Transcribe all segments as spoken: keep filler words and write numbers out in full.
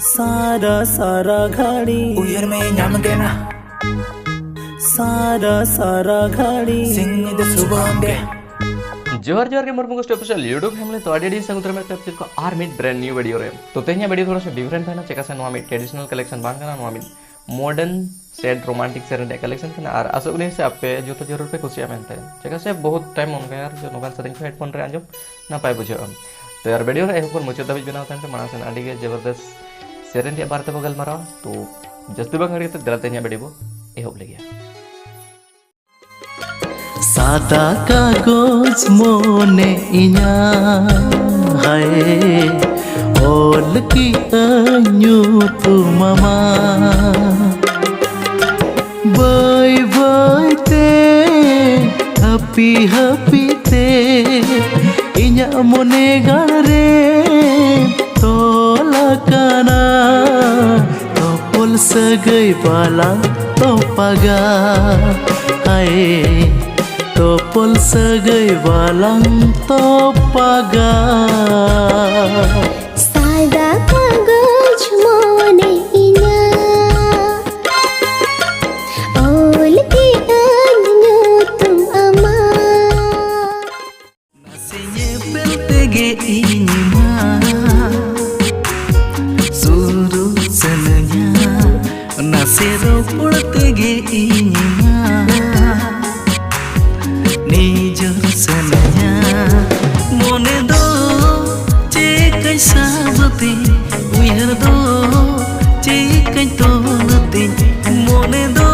ᱥᱟᱨᱟ ᱥᱟᱨᱟ ᱜᱷᱟᱹᱲᱤ ᱩᱭᱦᱟᱹᱨ ᱢᱮ ᱧᱟᱢ ᱜᱮ ᱱᱟ᱾ ᱥᱟᱨᱟ ᱥᱟᱨᱟ ᱜᱷᱟᱹᱲᱤ ᱥᱤᱧ ᱧᱤᱫᱟᱹ ᱥᱩᱵᱟᱹᱢ ᱜᱮ᱾ ᱡᱚᱦᱟᱨ ᱡᱚᱦᱟᱨ ᱜᱮ ᱢᱩᱨᱢᱩ ᱜᱳᱥᱴᱤ official YouTube family᱾ ᱛᱚ ᱟᱹᱰᱤ ᱟᱹᱰᱤ ᱥᱟᱹᱜᱩᱱ ᱫᱟᱨᱟᱢ ᱮᱯᱮᱢ ᱪᱮᱫ ᱠᱚ ᱟᱨ ᱢᱤᱫ brand new video ᱨᱮ᱾ ᱛᱚ ᱛᱮᱦᱮᱧᱟᱜ video ᱛᱷᱚᱲᱟ ᱥᱟ different ᱛᱟᱦᱮᱱᱟ, ᱪᱮᱫᱟᱜ ᱥᱮ ᱱᱚᱣᱟ ᱢᱤᱫ traditional collection ᱵᱟᱝ ᱠᱟᱱᱟ, ᱱᱚᱣᱟ ᱢᱤᱫ modern sad romantic ᱥᱮᱨᱮᱧ ᱨᱮᱭᱟᱜ collection ᱠᱟᱱᱟ᱾ ᱟᱨ ᱟᱥᱚᱜ ᱠᱟᱹᱱᱟᱹᱧ ᱥᱮ ᱟᱯᱮ ᱡᱚᱛᱚ ᱡᱟᱹᱨᱩᱲ ᱯᱮ ᱠᱩᱥᱤᱭᱟᱜᱼᱟ ᱢᱮᱱᱛᱮ, ᱪᱮᱫᱟᱜ ᱥᱮ ᱵᱚᱦᱩᱛ time ᱚᱱᱠᱟ ᱟᱨ ᱡᱚ ᱱᱚᱝᱠᱟᱱ ᱥᱮᱨᱮᱧ ᱠᱚ headphone ᱨᱮ ᱟᱸᱡᱚᱢ ᱱᱟᱯᱟᱭ ᱵᱩᱡᱷᱟᱹᱜᱼᱟ᱾ ᱛᱚ ᱟᱨ video ᱨᱮ ᱮᱦᱚᱵ ᱠᱷᱚᱱ ᱢᱩᱪᱟᱹᱫ ᱫᱷᱟᱹᱵᱤᱡ ᱵᱮᱱᱟᱣ ᱛᱟᱦᱮᱱ ᱯᱮ, ᱢᱟᱲᱟᱝ ᱥᱮᱱ ᱟᱹᱰᱤ ᱜᱮ ᱡᱚᱵᱚᱨᱫᱚᱥ ᱥᱮᱨᱮᱧ ᱨᱮᱭᱟᱜ ᱵᱟᱨᱮ ᱛᱮᱵᱚ ᱜᱟᱞᱢᱟᱨᱟᱣᱟ᱾ ᱛᱚ ᱡᱟᱹᱥᱛᱤ ᱵᱟᱝ ᱜᱷᱟᱹᱲᱤ ᱠᱟᱛᱮ ᱫᱮᱞᱟ ᱛᱮᱦᱮᱧᱟᱜ video ᱵᱚ ᱮᱦᱚᱵ ᱞᱮᱜᱮ᱾ ᱥᱟᱫᱟ ᱠᱟᱜᱚᱡᱽ ᱢᱚᱱᱮ ᱤᱧᱟᱹᱜ, ᱦᱟᱭ, ᱚᱞ ᱠᱮᱜᱼᱟᱹᱧ ᱧᱩᱛᱩᱢ ᱟᱢᱟᱜ᱾ ᱵᱟᱹᱭ ᱵᱟᱹᱭ ᱛᱮ, ᱦᱟᱹᱯᱤ ᱦᱟᱹᱯᱤ ᱛᱮ, ᱤᱧᱟᱹᱜ ᱢᱚᱱᱮ ᱜᱟᱲ ᱨᱮ ᱛᱚᱞ ᱟᱠᱟᱱᱟ᱾ ᱛᱚᱯᱚᱞ ᱥᱟᱹᱜᱟᱹᱭ ᱵᱟᱞᱟᱝ ᱛᱚᱯᱟᱜᱟ, ᱦᱟᱭ, ᱛᱚᱯᱚᱞ ᱥᱟᱹᱜᱟᱹᱭ ᱵᱟᱞᱟᱝ ᱛᱚᱯᱟᱜᱟ᱾ ᱥᱟᱫᱟ ᱠᱟᱜᱚᱡᱽ ᱢᱚᱱᱮ ᱤᱧᱟᱹᱜ, ᱚᱞ ᱠᱮᱜᱼᱟᱹᱧ ᱧᱩᱛᱩᱢ ᱟᱢᱟᱜ᱾ ᱱᱟᱥᱮ ᱧᱮᱯᱮᱞ ᱛᱮᱜᱮ ᱤᱧ ᱢᱟ ᱥᱩᱨᱩᱜ ᱥᱟᱱᱟᱧᱟ, ᱱᱟᱥᱮ ᱨᱚᱯᱚᱲ ᱛᱮᱜᱮ ᱤᱧ ᱢᱟ ᱱᱤᱡᱚᱨ ᱥᱟᱱᱟᱧᱟ᱾ ᱢᱚᱱᱮ ᱫᱚ ᱪᱮᱫ ᱠᱟᱹᱧ ᱥᱟᱵ ᱛᱤᱧ, ᱩᱭᱦᱟᱹᱨ ᱫᱚ ᱪᱮᱫ ᱠᱟᱹᱧ ᱛᱚᱞ ᱛᱤᱧ, ᱢᱚᱱᱮ ᱫᱚ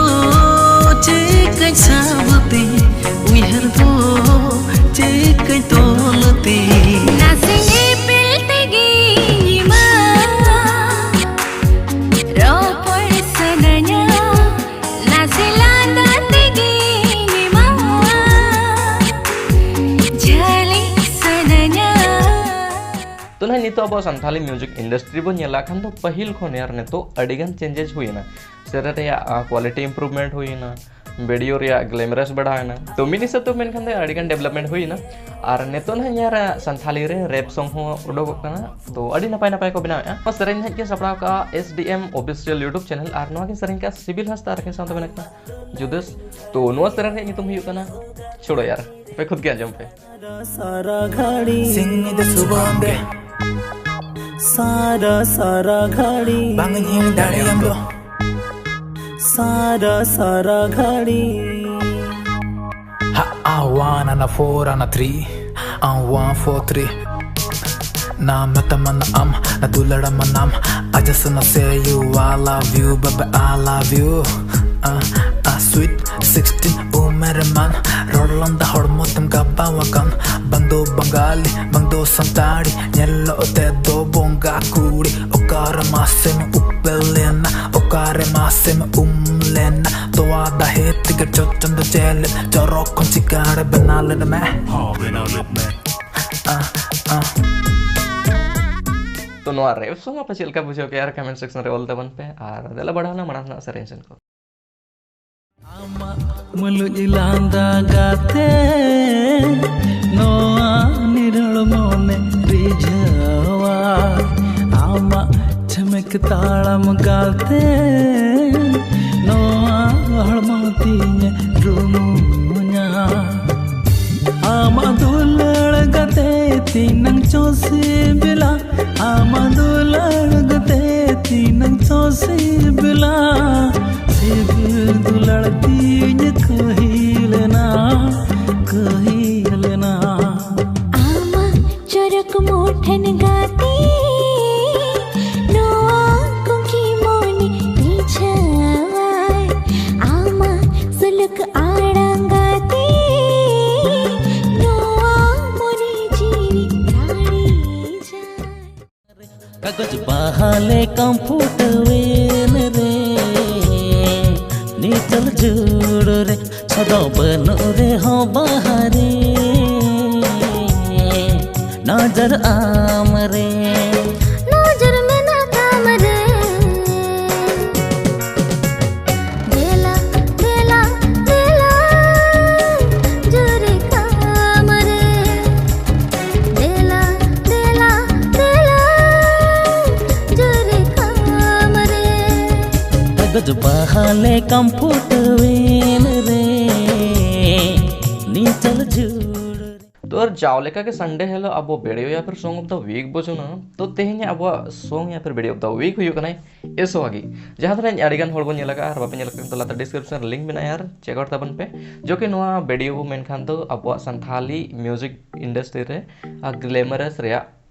ᱪᱮᱫ ᱠᱟᱹᱧ ᱥᱟᱵ ᱛᱤᱧ, ᱩᱭᱦᱟᱹᱨ ᱫᱚ ᱪᱮᱫ ᱠᱟᱹᱧ ᱛᱚᱞ ᱛᱤᱧ᱾ ᱱᱟᱥᱮ ᱧᱮᱯᱮᱞ ᱛᱮᱜᱮ ᱤᱧ ᱢᱟ ᱨᱚᱯᱚᱲ ᱥᱟᱱᱟᱧᱟ, ᱱᱟᱥᱮ ᱞᱟᱸᱫᱟ ᱛᱮᱜᱮ ᱤᱧ ᱢᱟ ᱡᱷᱟᱹᱞᱤ ᱥᱟᱱᱟᱧᱟ᱾ ᱛᱚ ᱱᱟᱦᱟᱜ ᱱᱤᱛᱚᱜ ᱟᱵᱚ ᱥᱟᱱᱛᱷᱟᱞᱤ music industry ᱵᱚᱱ ᱧᱮᱞᱟ ᱠᱷᱟᱱ ᱫᱚ ᱯᱟᱹᱦᱤᱞ ᱠᱷᱚᱱ ᱟᱨ ᱱᱤᱛᱚᱜ ᱟᱹᱰᱤ ᱜᱟᱱ changes ᱦᱩᱭᱮᱱᱟ᱾ ᱥᱮᱨᱮᱧ ᱨᱮᱭᱟᱜ, ᱟ, quality improvement ᱦᱩᱭᱮᱱᱟ, ᱵᱷᱤᱰᱤᱭᱳ ᱨᱮᱭᱟᱜ ᱜᱞᱮᱢᱨᱟᱥ ᱵᱟᱲᱦᱟᱣ ᱮᱱᱟ᱾ ᱛᱚ ᱢᱤᱫ ᱦᱤᱥᱟᱹᱵ ᱛᱮ ᱢᱮᱱᱠᱷᱟᱱ ᱫᱚ ᱟᱹᱰᱤ ᱜᱟᱱ ᱰᱮᱵᱷᱞᱚᱯᱢᱮᱱᱴ ᱦᱩᱭ ᱮᱱᱟ᱾ ᱟᱨ ᱱᱤᱛᱚᱜ ᱱᱟᱦᱟᱜ ᱤᱧ ᱧᱮᱞᱟ ᱥᱟᱱᱛᱷᱟᱞᱤ ᱨᱮ ᱨᱮᱯ ᱥᱚᱝ ᱦᱚᱸ ᱩᱰᱩᱠᱚᱜ ᱠᱟᱱᱟ᱾ ᱛᱚ ᱟᱹᱰᱤ ᱱᱟᱯᱟᱭ ᱱᱟᱯᱟᱭ ᱠᱚ ᱵᱮᱱᱟᱣᱮᱫᱼᱟ᱾ ᱱᱚᱣᱟ ᱥᱮᱨᱮᱧ ᱱᱟᱦᱟᱜ ᱜᱮ ᱥᱟᱯᱲᱟᱣ ᱠᱟᱜᱼᱟ S D M Official YouTube channel, ᱟᱨ ᱱᱚᱣᱟ ᱜᱮ ᱥᱮᱨᱮᱧ ᱠᱟᱜᱼᱟ ᱥᱤᱵᱤᱞ ᱦᱟᱸᱥᱫᱟ ᱟᱨ ᱥᱟᱶᱛᱮ ᱢᱮᱱᱟᱜ ᱠᱟᱱᱟ ᱡᱩᱫᱟᱹᱥ᱾ ᱛᱚ ᱱᱚᱣᱟ ᱥᱮᱨᱮᱧ ᱨᱮᱭᱟᱜ ᱧᱩᱛᱩᱢ ᱦᱩᱭᱩᱜ ᱠᱟᱱᱟ ᱪᱷᱳᱲᱳ ᱭᱟᱨ᱾ ᱟᱯᱮ ᱠᱷᱩᱫ ᱜᱮ ᱟᱸᱡᱚᱢ ᱯᱮ᱾ ᱥᱟᱨᱟ ᱜᱷᱟᱹᱲᱤ ᱥᱤᱧ ᱧᱤᱫᱟᱹ ᱥᱩᱵᱟᱹᱝ ᱜᱮ ᱥᱟᱨᱟ ᱥᱟᱨᱟ ᱜᱷᱟᱹᱲᱤ ᱵᱟᱝ ᱤᱧ ᱦᱤᱲᱤᱧ ᱫᱟᱲᱮᱭᱟᱢ ᱫᱚ ᱥᱟᱨᱟ ᱥᱟᱨᱟ ᱜᱷᱟᱹᱲᱤ. Ha, a one and a four and a three, a one four three. Na mata mana am, na dulara manam. I just wanna say you, I love you, baby, I love you. Uh, uh, sweet sixteen, ᱩᱢᱮᱨ ᱢᱟᱱ ᱨᱚᱲ ᱞᱟᱸᱫᱟ ᱦᱚᱲᱢᱚ ᱛᱮᱢ ᱜᱟᱵᱟᱣ ᱟᱠᱟᱱ. ᱵᱟᱝ ᱫᱚ ᱵᱟᱝᱜᱟᱞᱤ, ᱵᱟᱝ ᱫᱚ ᱥᱟᱱᱛᱟᱲᱤ, ᱧᱮᱞᱚᱜ ᱛᱮᱫᱚ ᱵᱚᱸᱜᱟ ᱠᱩᱲᱤ. ᱚᱠᱟᱨᱮ ᱢᱟᱥᱮᱢ ᱩᱯᱮᱞ ᱞᱮᱱᱟ, ᱚᱠᱟᱨᱮ ᱢᱟᱥᱮᱢ ᱩᱢ ᱞᱮᱱᱟ? ᱛᱚᱣᱟ ᱫᱟᱦᱮ ᱛᱮᱜᱮ ᱪᱚᱴ ᱪᱟᱸᱫᱚ ᱪᱮᱞᱮᱫ, ᱪᱚᱨᱚᱠ ᱠᱷᱚᱱ ᱪᱤᱠᱟᱹᱲ ᱵᱮᱱᱟᱣ ᱞᱮᱱ ᱢᱮ. ᱦᱚᱸ, ᱵᱮᱱᱟᱣ ᱞᱮᱫ ᱢᱮ. ᱟ, ᱟ. ᱛᱚ ᱱᱚᱣᱟ ᱨᱮᱯ ᱥᱚᱝ ᱟᱯᱮ ᱪᱮᱫ ᱞᱮᱠᱟ ᱵᱩᱡᱷᱟᱹᱣ ᱠᱮᱜᱼᱟ ᱟᱨ ᱠᱚᱢᱮᱱᱴ ᱥᱮᱠᱥᱚᱱ ᱨᱮ ᱚᱞ ᱛᱟᱵᱚᱱ ᱯᱮ, ᱟᱨ ᱫᱮᱞᱟ ᱵᱟᱲᱦᱟᱣ ᱞᱮᱱᱟ ᱢᱟᱲᱟᱝ ᱥᱮᱱᱟᱜ ᱥᱮᱨᱮᱧ ᱥᱮᱱ ᱠᱚ. ᱟᱢᱟᱜ ᱢᱩᱞᱩᱡ ᱞᱟᱸᱫᱟ ᱜᱟᱛᱮ ᱱᱚᱣᱟ ᱱᱤᱨᱟᱹᱲ ᱢᱚᱱᱮ ᱨᱤᱡᱷᱟᱹᱣᱟ. ᱟᱢᱟᱜ ᱪᱷᱮᱢᱮᱠ ᱛᱟᱲᱟᱢ ᱜᱟᱛᱮ ᱱᱚᱣᱟ ᱦᱚᱲᱢᱚ ᱛᱤᱧᱮ ᱨᱩᱢᱩᱧᱟ. ᱟᱢᱟᱜ ᱫᱩᱞᱟᱹᱲ ᱜᱟᱛᱮ ᱛᱤᱱᱟᱹᱝ ᱪᱚ ᱥᱤᱵᱤᱞᱟ, ᱟᱢᱟᱜ ᱫᱩᱞᱟᱹᱲ ᱜᱟᱛᱮ ᱛᱤᱱᱟᱹᱝ ᱪᱚ ᱥᱤᱵᱤᱞᱟ. ᱥᱤᱵᱤᱞ ᱫᱩᱞᱟᱹᱲ ᱛᱤᱧ ᱠᱟᱹᱦᱤᱞ ᱮᱱᱟ, ᱠᱟᱹᱦᱤᱞ ᱮᱱᱟ. ᱟᱢᱟᱜ ᱪᱚᱨᱚᱠ ᱢᱩᱴᱷᱟᱹᱱ ᱜᱟᱛᱮ ᱱᱚᱣᱟ ᱠᱩᱠᱤ ᱢᱚᱱᱮ ᱨᱤᱡᱷᱟᱹᱣᱟᱭ. ᱟᱢᱟᱜ ᱥᱩᱞᱩᱠ ᱟᱲᱟᱝ ᱜᱟᱛᱮ ᱱᱚᱣᱟ ᱢᱚᱱᱮ ᱡᱤᱣᱤ ᱨᱟᱲᱮᱡᱟᱭ. ᱠᱟᱜᱚᱡᱽ ᱵᱟᱦᱟ ᱞᱮᱠᱟᱢ ᱯᱷᱩᱴᱟᱹᱣᱮᱱ ᱨᱮ, ᱱᱤᱛᱚᱞ ᱡᱩᱲ ᱨᱮ ᱪᱷᱚᱫᱚ ᱵᱟᱹᱱᱩᱜ ᱨᱮᱦᱚᱸ ᱵᱟᱦᱟ ᱨᱮ, ᱱᱚᱡᱚᱨ ᱟᱢ ᱨᱮ, ᱱᱚᱡᱚᱨ ᱢᱮᱱᱟᱜ ᱛᱟᱢ ᱨᱮ. ᱫᱮᱞᱟ, ᱫᱮᱞᱟ, ᱵᱟᱦᱟ ᱞᱮᱠᱟᱢ ᱯᱷᱩᱴᱟᱹᱣᱮᱱ ᱨᱮ ᱱᱤᱛᱚᱜ ᱡᱩᱲ ᱨᱮ᱾ ᱛᱚ ᱟᱨ ᱡᱟᱣ ᱞᱮᱠᱟ ᱜᱮ ᱥᱟᱱᱰᱮ ᱦᱤᱞᱳᱜ ᱟᱵᱚ ᱵᱷᱤᱰᱤᱭᱳ ᱭᱟ ᱯᱷᱤᱨ ᱥᱚᱝ ᱚᱯᱷ ᱫᱟ ᱣᱤᱠ ᱵᱚ ᱡᱚᱱᱟ᱾ ᱛᱚ ᱛᱮᱦᱮᱧ ᱟᱵᱚᱣᱟᱜ ᱥᱚᱝ ᱭᱟ ᱯᱷᱤᱨ ᱵᱷᱤᱰᱤᱭᱳ ᱚᱯᱷ ᱫᱟ ᱣᱤᱠ ᱦᱩᱭᱩᱜ ᱠᱟᱱᱟᱭ ᱮᱥᱳᱦᱟᱜᱤ, ᱡᱟᱦᱟᱸ ᱫᱚ ᱟᱹᱰᱤ ᱜᱟᱱ ᱦᱚᱲ ᱵᱚᱱ ᱧᱮᱞ ᱟᱠᱟᱫᱼᱟ, ᱟᱨ ᱵᱟᱯᱮ ᱧᱮᱞ ᱟᱠᱟᱫ ᱠᱷᱟᱱ ᱫᱚ ᱞᱟᱛᱟᱨ ᱰᱤᱥᱠᱨᱤᱯᱥᱚᱱ ᱨᱮ ᱞᱤᱝᱠ ᱢᱮᱱᱟᱜᱼᱟ, ᱟᱨ ᱪᱮᱠ ᱟᱣᱩᱴ ᱛᱟᱵᱚᱱ ᱯᱮ᱾ ᱡᱚᱠᱤ ᱱᱚᱣᱟ ᱵᱷᱤᱰᱤᱭᱳ ᱵᱚ ᱢᱮᱱᱠᱷᱟᱱ ᱫᱚ ᱟᱵᱚᱣᱟᱜ ᱥᱟᱱᱛᱷᱟᱞᱤ ᱢᱤᱭᱩᱡᱤᱠ ᱤᱱᱰᱟᱥᱴᱨᱤ ᱨᱮ ᱟᱨ ᱜᱞᱮᱢᱟᱨᱟᱥ ᱨᱮᱭᱟᱜ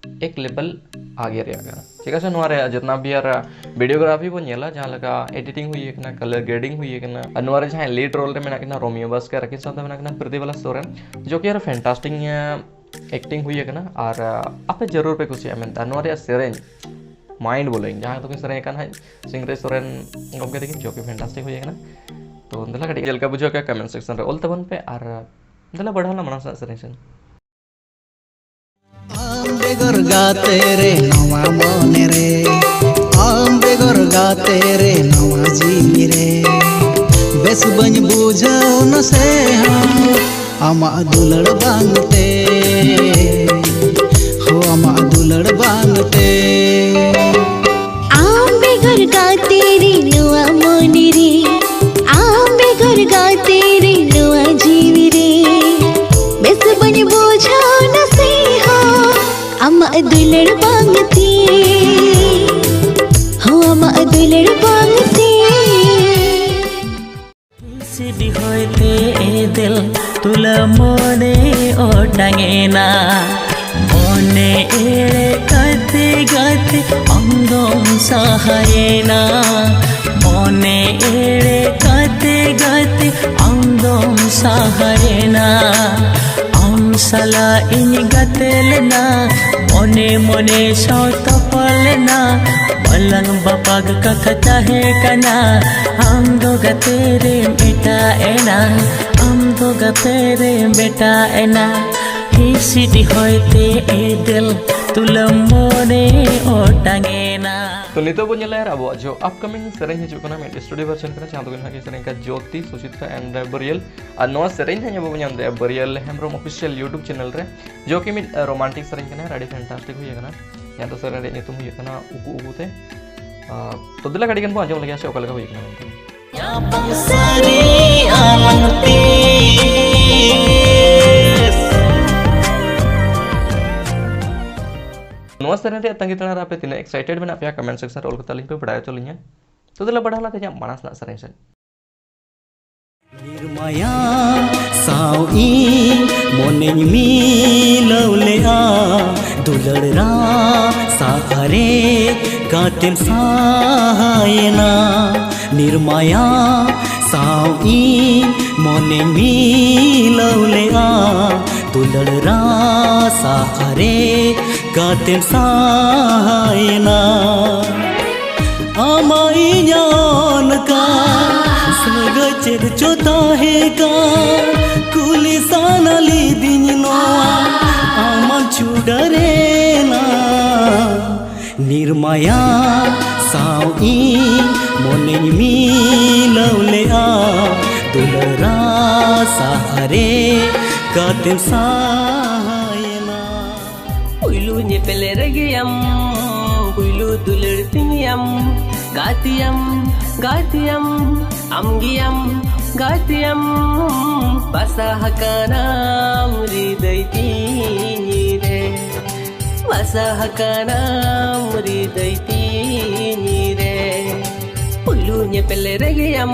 ᱮᱠ ᱞᱮᱵᱮᱞ ᱟᱜᱮ ᱨᱮᱭᱟᱜ ᱠᱟᱱᱟ᱾ ᱴᱷᱤᱠ ᱟᱪᱷᱮ, ᱱᱚᱣᱟ ᱨᱮᱭᱟᱜ ᱡᱚᱛᱱᱟ ᱵᱤᱭᱟᱨ ᱵᱷᱤᱰᱤᱭᱳᱜᱨᱟᱯᱷᱤ ᱵᱚᱱ ᱧᱮᱞᱟ, ᱡᱟᱦᱟᱸ ᱞᱮᱠᱟ ᱮᱰᱤᱴᱤᱝ ᱦᱩᱭ ᱟᱠᱟᱱᱟ, ᱠᱟᱞᱟᱨ ᱜᱨᱮᱰᱤᱝ ᱦᱩᱭ ᱟᱠᱟᱱᱟ, ᱟᱨ ᱱᱚᱣᱟ ᱨᱮ ᱡᱟᱦᱟᱸᱭ ᱞᱤᱰ ᱨᱳᱞ ᱨᱮ ᱢᱮᱱᱟᱜ ᱠᱤᱱᱟ ᱨᱳᱢᱤᱭᱳ ᱵᱟᱥᱠᱮ ᱟᱨ ᱟᱹᱠᱤᱱ ᱥᱟᱶᱛᱮ ᱢᱮᱱᱟᱜ ᱠᱤᱱᱟ ᱯᱨᱤᱛᱤᱵᱟᱞᱟ ᱥᱚᱨᱮᱱ, ᱡᱚᱠᱤ ᱟᱨ ᱯᱷᱮᱱᱴᱟᱥᱴᱤᱠ ᱮᱠᱴᱤᱝ ᱦᱩᱭ ᱟᱠᱟᱱᱟ᱾ ᱟᱨ ᱟᱯᱮ ᱡᱟᱹᱨᱩᱲ ᱯᱮ ᱠᱩᱥᱤᱭᱟᱜᱼᱟ ᱢᱮᱱᱛᱮ᱾ ᱟᱨ ᱱᱚᱣᱟ ᱨᱮᱭᱟᱜ ᱥᱮᱨᱮᱧ ᱢᱟᱭᱤᱱᱰ ᱵᱞᱳᱭᱤᱝ, ᱡᱟᱦᱟᱸ ᱫᱚᱠᱤᱱ ᱥᱮᱨᱮᱧ ᱟᱠᱟᱫ ᱦᱟᱸᱜ ᱥᱤᱝᱨᱟᱹᱭ ᱥᱚᱨᱮᱱ ᱜᱚᱢᱠᱮ ᱛᱟᱹᱠᱤᱱ, ᱡᱚᱠᱤ ᱯᱷᱮᱱᱴᱟᱥᱴᱤᱠ ᱦᱩᱭ ᱟᱠᱟᱱᱟ᱾ ᱛᱚ ᱫᱮᱞᱟ ᱠᱟᱹᱴᱤᱡ ᱪᱮᱫ ᱞᱮᱠᱟ ᱵᱩᱡᱷᱟᱹᱣ ᱠᱮᱫᱟ ᱠᱚᱢᱮᱱᱴ ᱥᱮᱠᱥᱚᱱ ᱨᱮ ᱚᱞ ᱛᱟᱵᱚᱱ ᱯᱮ᱾ ᱟᱨ ᱫᱮᱞᱟ ᱵᱟᱲᱦᱟᱣ ᱞᱮᱱᱟ ᱢᱟᱲᱟᱝ ᱥᱮᱱᱟᱜ ᱥᱮᱨᱮᱧ ᱥᱮᱱ᱾ ᱟᱢ ᱵᱮᱜᱚᱨ ᱜᱟᱛᱮ ᱨᱮ ᱱᱚᱣᱟ ᱢᱚᱱᱮ ᱨᱮ, ᱟᱢ ᱵᱮᱜᱚᱨ ᱜᱟᱛᱮ ᱨᱮ ᱱᱚᱣᱟ ᱡᱤᱣᱤ ᱨᱮ ᱵᱮᱥ ᱵᱟᱹᱧ ᱵᱩᱡᱷᱟᱹᱣ ᱱᱟᱥᱮ ᱦᱚᱸ ᱟᱢᱟᱜ ᱫᱩᱞᱟᱹᱲ ᱵᱟᱝ ᱛᱮ, ᱦᱳ ᱟᱢᱟᱜ ᱫᱩᱞᱟᱹᱲ ᱵᱟᱝ ᱛᱮ᱾ ᱟᱢ ᱵᱮᱜᱚᱨ ᱜᱟᱛᱮ ᱨᱮ ᱱᱚᱣᱟ ᱢᱚᱱᱮ ᱨᱮ, ᱟᱢ ᱵᱮᱜᱚᱨ ᱜᱟᱛᱮ ᱨᱮ ᱱᱚᱣᱟ ᱡᱤᱣᱤ ᱨᱮ ᱵᱮᱥ ᱵᱟᱹᱧ ᱵᱩᱡᱷᱟᱹᱣ ᱱᱟᱥᱮ ᱦᱚᱸ ᱟᱢᱟᱜ ᱫᱩᱞᱟᱹᱲ ᱵᱟᱝ ᱛᱮ, ᱦᱚᱸ ᱟᱢᱟᱜ ᱫᱩᱞᱟᱹᱲ ᱵᱟᱝ ᱛᱮ᱾ ᱥᱤᱰᱤ ᱦᱚᱭᱛᱮ ᱮᱫᱮᱞ ᱛᱩᱞᱟᱹ ᱢᱚᱱᱮ ᱚᱴᱟᱝ ᱮᱱᱟ, ᱢᱚᱱᱮ ᱮᱲᱮ ᱜᱟᱛᱮ ᱜᱟᱛᱮ ᱟᱢ ᱫᱚᱢ ᱥᱟᱦᱟᱭᱮᱱᱟ, ᱢᱚᱱᱮ ᱮᱲᱮ ᱜᱟᱛᱮ ᱜᱟᱛᱮ ᱟᱢ ᱫᱚᱢ ᱥᱟᱦᱟᱭᱮᱱᱟ᱾ ᱟᱢ ᱥᱟᱞᱟᱜ ᱤᱧ ᱜᱟᱛᱮ ᱞᱮᱱᱟ, ᱢᱚᱱᱮ ᱢᱚᱱᱮ ᱥᱟᱶ ᱛᱚᱯᱚᱞ ᱞᱮᱱᱟ, ᱵᱟᱞᱟᱝ ᱵᱟᱯᱟᱜ ᱠᱟᱛᱷᱟ ᱛᱟᱦᱮᱸ ᱠᱟᱱᱟ᱾ ᱟᱢ ᱫᱚ ᱜᱟᱛᱮ ᱨᱮᱢ ᱮᱴᱟᱜ ᱮᱱᱟ, ᱟᱢ ᱫᱚ ᱜᱟᱛᱮ ᱨᱮᱢ ᱮᱴᱟᱜ ᱮᱱᱟ᱾ ᱦᱤᱥᱤᱫ ᱦᱚᱭᱛᱮ ᱮᱫᱮᱞ ᱛᱩᱞᱟᱹᱢ ᱢᱚᱱᱮ ᱚᱴᱟᱝ ᱮᱱᱟ᱾ ᱛᱚ ᱱᱤᱛᱚᱜ ᱵᱚᱱ ᱧᱮᱞᱟ ᱟᱨ ᱟᱵᱚᱣᱟᱜ ᱡᱚ ᱟᱯᱠᱟᱢᱤᱝ ᱥᱮᱨᱮᱧ ᱦᱤᱡᱩᱜ ᱠᱟᱱᱟ, ᱢᱤᱫ ᱥᱴᱩᱰᱤᱭᱳ ᱵᱷᱟᱨᱥᱚᱱ ᱠᱟᱱᱟ, ᱡᱟᱦᱟᱸ ᱫᱚ ᱦᱟᱸᱜ ᱥᱮᱨᱮᱧ ᱠᱟᱱᱟ ᱡᱳᱛᱤ, ᱥᱩᱪᱤᱛᱨᱟ and ᱵᱟᱹᱨᱤᱭᱟᱹᱞ᱾ ᱟᱨ ᱱᱚᱣᱟ ᱥᱮᱨᱮᱧ ᱦᱟᱸᱜ ᱟᱵᱚ ᱵᱚᱱ ᱧᱟᱢ ᱫᱟᱲᱮᱭᱟᱜᱼᱟ ᱵᱟᱹᱨᱤᱭᱟᱹᱞ ᱦᱮᱢᱵᱨᱚᱢ ᱚᱯᱷᱤᱥᱤᱭᱟᱞ ᱭᱩᱴᱩᱵ ᱪᱮᱱᱮᱞ ᱨᱮ, ᱡᱚ ᱠᱤ ᱢᱤᱫ ᱨᱳᱢᱟᱱᱴᱤᱠ ᱥᱮᱨᱮᱧ ᱠᱟᱱᱟ ᱟᱨ ᱟᱹᱰᱤ ᱯᱷᱮᱱᱴᱟᱥᱴᱤᱠ ᱦᱩᱭ ᱟᱠᱟᱱᱟ᱾ ᱡᱟᱦᱟᱸ ᱫᱚ ᱥᱮᱨᱮᱧ ᱨᱮᱭᱟᱜ ᱧᱩᱛᱩᱢ ᱦᱩᱭᱩᱜ ᱠᱟᱱᱟ ᱩᱠᱩ ᱩᱠᱩ ᱛᱮ᱾ ᱟᱨ ᱛᱚ ᱫᱮᱞᱟ ᱠᱟᱹᱴᱤᱡ ᱜᱟᱱ ᱵᱚᱱ ᱟᱸᱡᱚᱢ ᱞᱮᱜᱮ ᱥᱮ ᱚᱠᱟ ᱞᱮᱠᱟ ᱦᱩᱭ ᱠᱟᱱᱟ ᱢᱮᱱᱛᱮ᱾ ᱧᱟᱯᱟᱢ ᱥᱟᱹᱨᱤ ᱟᱞᱟᱝ ᱛᱤᱥ? ᱱᱚᱣᱟ ᱥᱮᱨᱮᱧ ᱨᱮᱭᱟᱜ ᱛᱟᱺᱜᱤ ᱛᱟᱲᱟᱜ ᱨᱮ ᱟᱯᱮ ᱛᱤᱱᱟᱹᱜ excited ᱢᱮᱱᱟᱜ ᱯᱮᱭᱟ, comment section ᱨᱮ ᱚᱞ ᱠᱟᱛᱮ ᱟᱹᱞᱤᱧ ᱯᱮ ᱵᱟᱲᱟᱭ ᱦᱚᱪᱚ ᱞᱤᱧᱟ᱾ ᱛᱚ ᱫᱮᱞᱟ ᱵᱟᱲᱟᱭ ᱦᱚᱞᱟ ᱛᱮᱦᱮᱧᱟᱜ ᱢᱟᱲᱟᱝ ᱥᱮᱱᱟᱜ ᱥᱮᱨᱮᱧ ᱥᱮᱫ᱾ ᱱᱤᱨᱢᱟᱭᱟ ᱥᱟᱶ ᱤᱧ ᱢᱚᱱᱮᱧ ᱢᱤᱞᱟᱹᱣ ᱞᱮᱜᱼᱟ, ᱫᱩᱞᱟᱹᱲ ᱨᱟᱥᱟ ᱟᱨᱮᱡ ᱠᱟᱛᱮᱢ ᱥᱟᱦᱟᱭᱮᱱᱟ᱾ ᱱᱤᱨᱢᱟᱭᱟ ᱥᱟᱶ ᱤᱧ ᱢᱚᱱᱮᱧ ᱢᱤᱞᱟᱹᱣ ᱞᱮᱜᱼᱟ, ᱫᱩᱞᱟᱹᱲ ᱨᱟᱥᱟ ᱟᱨᱮᱡ ᱠᱟᱛᱮᱢ ᱥᱟᱦᱟᱭᱮᱱᱟ᱾ ᱟᱢᱟᱜ ᱤᱧᱟᱹᱜ ᱚᱱᱠᱟ ᱥᱟᱹᱜᱟᱹᱭ ᱪᱮᱫ ᱪᱚ ᱛᱟᱦᱮᱸ ᱠᱟᱱ, ᱠᱩᱞᱤ ᱥᱟᱱᱟ ᱞᱤᱫᱤᱧ ᱱᱚᱣᱟ ᱟᱢᱟᱜ ᱪᱷᱩᱰᱟᱹᱨᱮᱱᱟ᱾ ᱱᱤᱨᱢᱟᱭᱟ ᱥᱟᱶ ᱤᱧ ᱢᱚᱱᱮᱧ ᱢᱤᱞᱟᱹᱣ ᱞᱮᱜᱼᱟ, ᱫᱩᱞᱟᱹᱲ ᱨᱟᱥᱟ ᱟᱨᱮᱡ ᱠᱟᱛᱮᱢ ᱥᱟᱦᱟᱭᱮᱱᱟ᱾ ᱯᱩᱭᱞᱩ ᱧᱮᱯᱮᱞ ᱨᱮᱜᱮ ᱟᱢ, ᱯᱩᱭᱞᱩ ᱫᱩᱞᱟᱹᱲ ᱛᱤᱧᱟᱢ, ᱜᱟᱛᱮᱭᱟᱢ, ᱜᱟᱛᱮᱭᱟᱢ, ᱟᱢ ᱜᱮᱭᱟᱢ, ᱜᱟᱛᱮᱭᱟᱢ, ᱵᱟᱥᱟ ᱟᱠᱟᱱᱟᱢ ᱦᱨᱤᱫᱟᱹᱭ ᱛᱤᱧ ᱨᱮ, ᱵᱟᱥᱟ ᱟᱠᱟᱱᱟᱢ ᱦᱨᱤᱫᱟᱹᱭ ᱛᱤᱧ ᱨᱮ᱾ ᱯᱩᱭᱞᱩ ᱧᱮᱯᱮᱞ ᱨᱮᱜᱮ ᱟᱢ,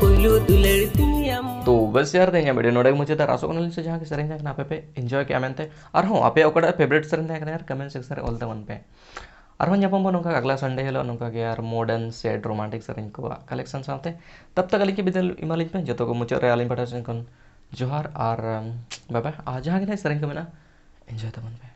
ᱯᱩᱭᱞᱩ ᱫᱩᱞᱟᱹᱲ ᱛᱤᱧᱟᱢ᱾ ᱛᱚ ᱵᱮᱥ ᱭᱟᱨ, ᱛᱮᱦᱮᱧᱟᱜ video ᱱᱚᱰᱮ ᱜᱮ ᱢᱩᱪᱟᱹᱫ, ᱟᱨ ᱟᱥᱚᱜ ᱠᱟᱱᱟᱞᱤᱧ ᱥᱮ ᱡᱟᱦᱟᱸ ᱜᱮ ᱥᱮᱨᱮᱧ ᱛᱟᱦᱮᱸ ᱠᱟᱱᱟ ᱟᱯᱮ ᱯᱮ enjoy ᱠᱮᱜᱼᱟ ᱢᱮᱱᱛᱮ᱾ ᱟᱨᱦᱚᱸ ᱟᱯᱮᱭᱟᱜ ᱚᱠᱟᱴᱟᱜ favourite ᱥᱮᱨᱮᱧ ᱛᱟᱦᱮᱸ ᱠᱟᱱᱟ ᱟᱨ comment section ᱨᱮ ᱚᱞ ᱛᱟᱵᱚᱱ ᱯᱮ᱾ ᱟᱨᱦᱚᱸ ᱧᱟᱯᱟᱢ ᱵᱚᱱ ᱱᱚᱝᱠᱟ ᱟᱜᱽᱞᱟ Sunday ᱦᱤᱞᱳᱜ ᱱᱚᱝᱠᱟ ᱜᱮ ᱟᱨ modern sad romantic ᱥᱮᱨᱮᱧ ᱠᱚᱣᱟᱜ collection ᱥᱟᱶᱛᱮ᱾ ᱛᱟᱵ ᱛᱟᱠ ᱟᱹᱞᱤᱧ ᱜᱮ ᱵᱤᱫᱟᱹᱭ ᱮᱢᱟᱞᱤᱧ ᱯᱮ᱾ ᱡᱚᱛᱚ ᱠᱚ ᱢᱩᱪᱟᱹᱫ ᱨᱮ ᱟᱹᱞᱤᱧ ᱯᱟᱦᱴᱟ ᱥᱮᱱ ᱠᱷᱚᱱ ᱡᱚᱦᱟᱨ ᱟᱨ, ᱩᱢ, bye bye᱾ ᱟᱨ ᱡᱟᱦᱟᱸ ᱜᱮ ᱱᱟᱦᱟᱜ ᱥᱮᱨᱮᱧ ᱠᱚ ᱢᱮᱱᱟᱜᱼᱟ, enjoy ᱛᱟᱵᱚᱱ ᱯᱮ᱾